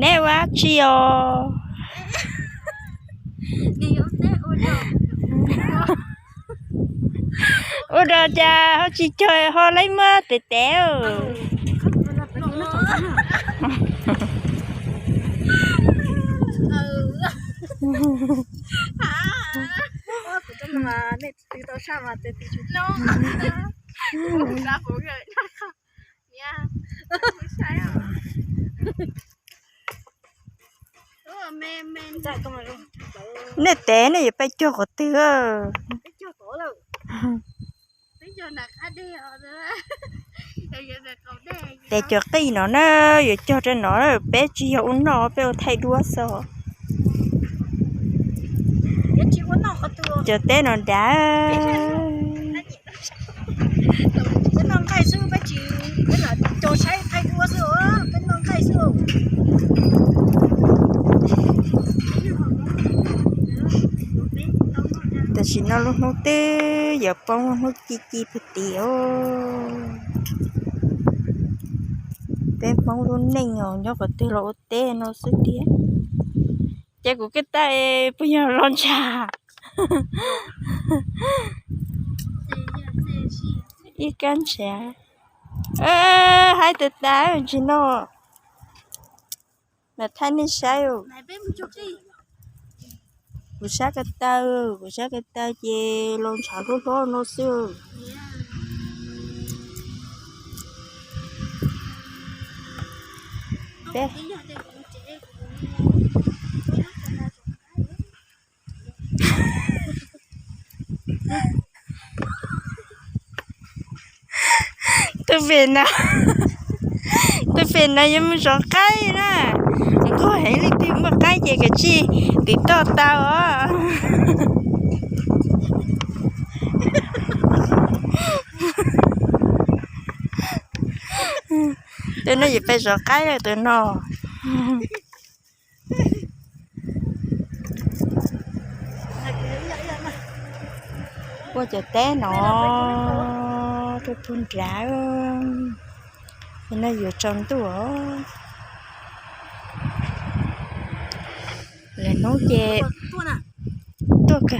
Neb ua dab tsi os? Ua dog cas ho tsis cog ho laib muab tev tev. Nej tev nej yuav pais cog qhov twg? Tev cov qij no na, yuav cog rau no, peb tsis yog ua noj, peb ua thaij duab xwb. Cov teb no dav. Tam sim no lub hnub twb yuav poob, lub hnub ci ci puag tim os. Peb Hmoob lub neej os, nyob qhov twg los ua teb no xwb tiag. Ces kuv koj tab puas yog los ntshav? Ib kab ntshav. Haib tas tas ntsis no. Mam thaij nej saib. Kuv sab ko taw, kuv sab ko taw ces los ntshav hlob hlob no xwb. Tus pem no, tus pem no yuav mus zov qaib na. Nquag heev, leej twg muaj qaib ces kav tsij tiv toj tau os. Tus no yuav pais zov qaib lawm tus no. Ua cov teb no rau puag nrad, no yuav tsaus ntuj. Lawm hnub ces, tuaj,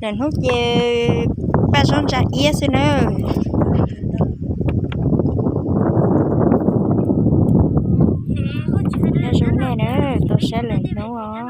lawm hnub ces paj zaub ntsa iab xwb na. Nyob zoo nej na, tau saib lawm hnub os.